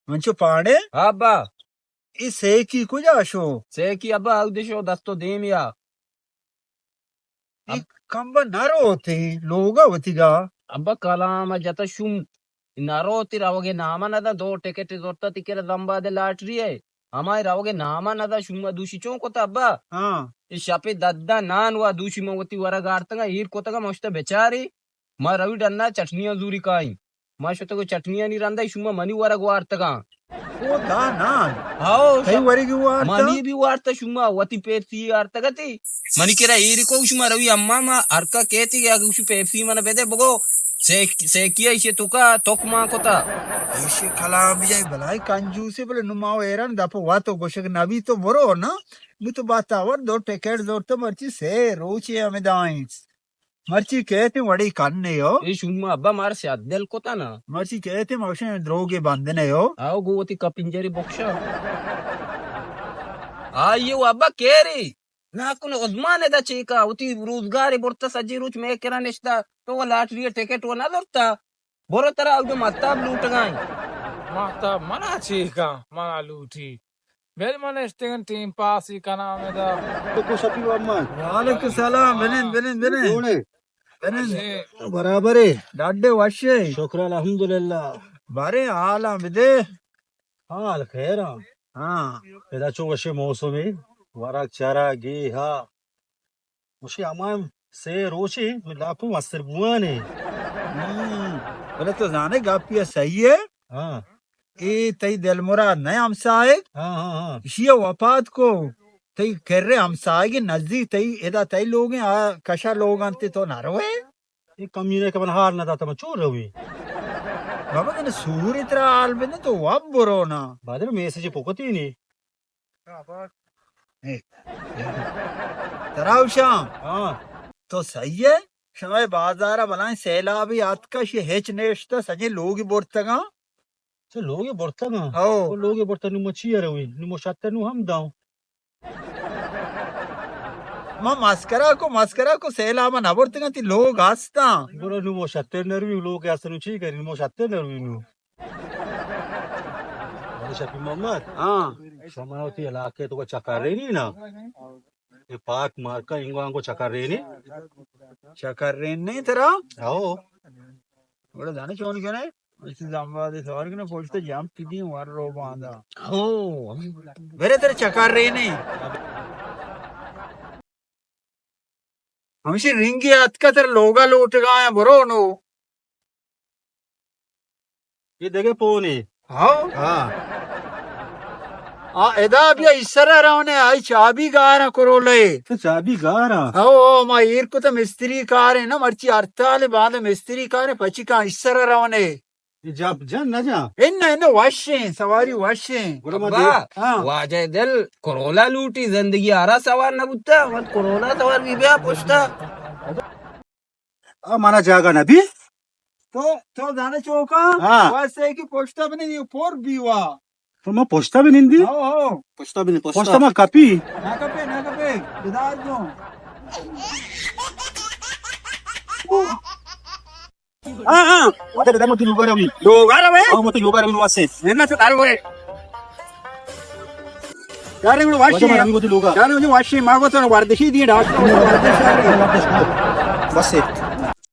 منچو پاڑے؟ ابا۔ اے سیکی کجا شو؟ سیکی ابا اودے شو دست و دیمیا۔ اے اب- کمبا نہ روتے، لوگا وتیگا۔ ابا کلام جتا شوم نہ روتے، روگے ناما نہ دا، دو ٹکٹ زورتا تی کرا زمباد لاٹری ہے۔ ہمائی روگے ناما نہ دا، شوما دوشی چون کتا ابا؟ ہاں۔ اے شپے ددا نان وا دوشی من وتی ورگ آرتگا، ایر کتگا، من شتا بچاری۔ ما روی ڈنا چٹنیاں زوری کائیں۔ ما شتگو چٹنیانی رندا، شما منی ورگ وارتگاں۔ او دا نان۔ ہاؤ، تئی ورگی وارتا؟ منی بھی وارتا، شما وتی پیپسی آرتگتی۔ منی کرا ایری کو شما روی اما ما ہرکا کہتی کہ اگه شو پیپسی من بدے بگو۔ سیک-، سیکیا ایشی توکا توک ما کتا۔ ایشی کلام بجائے بلائی کنجوسی بلے نما و ایران دپ واتو گوشک نبی تو برو نا۔ نو تو باتاور دو ٹکٹ زورتا مرچی سے روچے ہمیں دائیں۔ مرچی کہتے وڑی کنے ہو۔ اے شما ابا مار سیاد دل کتا نا۔ مرچی کہتے ماشین دروگے بندنے ہو۔ آؤ گو وتی کپنجری بخشا۔ آئیے و ابا کہرے۔ نا کن عثمان ادا چیکا، وتی روزگارے برتا سجی روچ میں کرا نشتا۔ تو وہ لاٹری ٹکٹ وہ نہ درتا۔ برو ترا اودے مہتاب لوٹگائیں۔ مہتاب منا چیکا، منا لوٹی۔ بل من اشتگن ٹیم پاسی کناں ادا۔ تو کو شپی محمد۔ وعلیکم السلام، بنند، بنند، بنند۔ جوڑے؟ بنند۔ اچھے۔ برابرے۔ ڈاڈے وشے۔ شکر الحمدللہ۔ بارے حالاں بدے۔ حال خیر ہاں۔ ہاں۔ ادا چو وشے موسمے۔ ورگ چرا گی ہا۔ گوشی ہما سے روچے لاپو مستر بوانے۔ ہم، بلے تو زانے گپی صحیح ہے۔ ہاں۔ اے تئی دل مراد نہ ہمسائے؟ ہاں، ہاں، ہاں۔ اشی وفات کو تئی کرے ہمسائے نزدیک تئی ادا تئی لوگ ہیں، آ کشا لوگ انت تو نہ روے؟ اے کمینے کہ من حال نہ داتا من چون روی؟ بابا تنے سوری ترا حال بدے تو واب برو نا۔ بعد میں میسج پکتی نہیں۔ اے، اے۔ ترا اوشاں؟ ہاں۔ تو صحیح ہے؟ شمئے بازار بلائیں سیلابی آتکا شی ہچ نیشتا سجے لوگی برتگاں۔ چہ لوگی برتگاں؟ او۔ او لوگی برتگ نو مچی روی، نو مشتر نو ہم داؤں۔ ما مسکرا کو، مسکرا کو سیلاب نہ برتگاں تی لوگ ہستاں۔ گڑا نو مشتر نروی، لوگ ہستاں نو چی کری، نو مشتر نروی نو۔ ارے شفیع محمد۔ ہاں۔ شما وتی علاقے تو چکر رینی نا؟ اے پارک مارکا انگو انگو چکر رینی؟ چکر رین نہیں ترا؟ ہو۔ بڑا دانے چون کنے؟ اسی زمبادے سوار کنے پوچھتے جام کدی ور رو باندا۔ ہو۔ میرے ترا چکر رینی؟ ہمشی رنگی آتکا ترا لوگا لوٹگا ہیں، برو نو۔ اے دگہ پونے۔ ہاؤ۔ ہاں۔ آ ادا بیا ایسرا رونے، آئی چابی گاراں کرولے۔ تو چابی گاراں؟ ہاؤ، ہاؤ، ما ایر کتا مستری کارے نا، مرچی ہڑتال باندے مستری کارے، پچی کاں ایسرا رونے۔ اے جا جن نہ جا؟ انہ، انہ وشیں، سواری وشیں۔ گڑا ما ابا، دے-، ہاں۔ واجہ دل کرولا لوٹی، زندگی آرا سوار نہ بوتا، من کرولا سوار بی بیا پشتا۔ آ، منا جاگہ نہ بی۔ تو، تو زانے چوکا؟ ہاں۔ واسے کی پشتا بنی، یہ پور بیوا۔ تو ما پشتا بنندی؟ ہو، ہو۔ پشتا بنی، پشتا۔ پشتا ما کپی؟ نہ کپے، نہ کپے۔ بدار جو۔ ہاں، ہاں۔ وتے بدن متی لوگا روی۔ لوگا روی؟ ہاں، متی لوگا روی واسے۔ نہ تو دار ہوئے۔ یار، ایوڑ واشی۔ وجہ مرمی گوتی لوگا۔ یار، مجھے واشی، ما کو تو ورزشی دی ڈاکٹر، ورزش۔ بس ہے۔